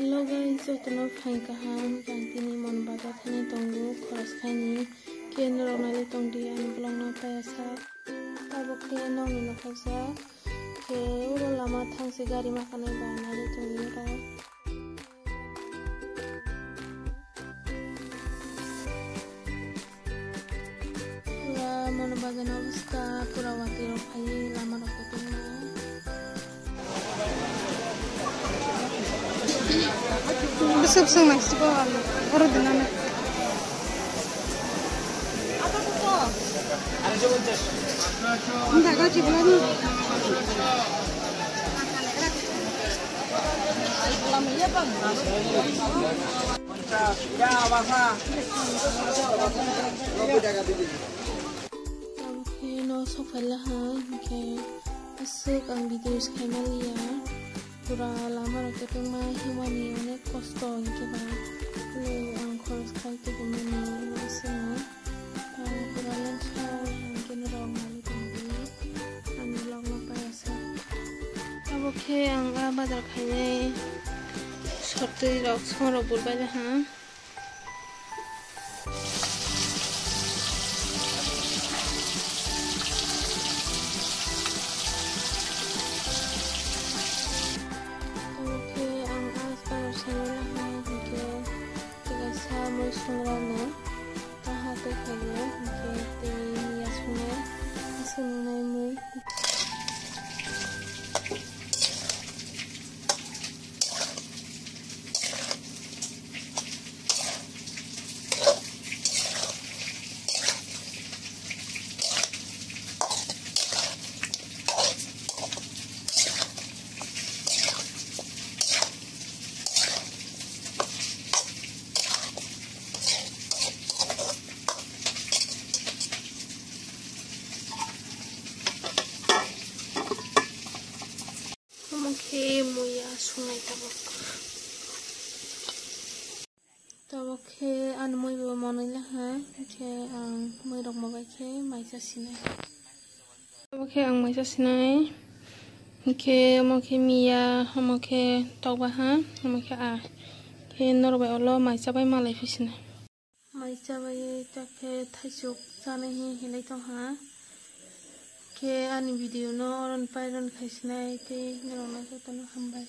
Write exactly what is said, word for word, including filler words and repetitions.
Hello guys, jotono phaing kaham. Ang tini Mon Bazar thani tongo, khoros khaini. Khe norok nailai tongdi ani vlog no payasa. Tabuk khe nokni nokha jak. Khe uro lama thangsi gari makanai ba nailai tongdi norok. Pura Mon Bazar ni obostha pura watwi rok phaiwi lama rok khe tongma. Bwswk swng naisiko oro dinano. Daga chiblani. Tabuk khe no sokphaila ha, hinkhe aswk ang video se khaima liya. Pura lama rok tongma himani onek kosto hinkhe ba le ang khoros khai tubumani aswkno. Pura lensa hinkhe norok nailai tongdi ani vlog no payasa. Abo khe ang a bazar khainai sotwi rok song rok bulbai laha. Abo khe ang a bazar sanai laha hinkhe tei kaisa mui sungrano. Taha tei khaio, hinkhe tei miya sungnai, aswk nungnai mui. Omo khe muiya sungnai tabuk. Tabuk khe ani mui bo monwi laha, hinkhe ang mui rok mobai khe maisa sinai. Abo khe ang maisa sinai, hinkhe omo khe miya, omo khe tokbaha, omo khe a. Khe norok bai ulo maisa bai malai phi sinai. Maisa bai ta khe thaisuk chanai hinwi hinlai tongha. Khe ani video no oron pai ron khai sinai tei norok no jotono hambai.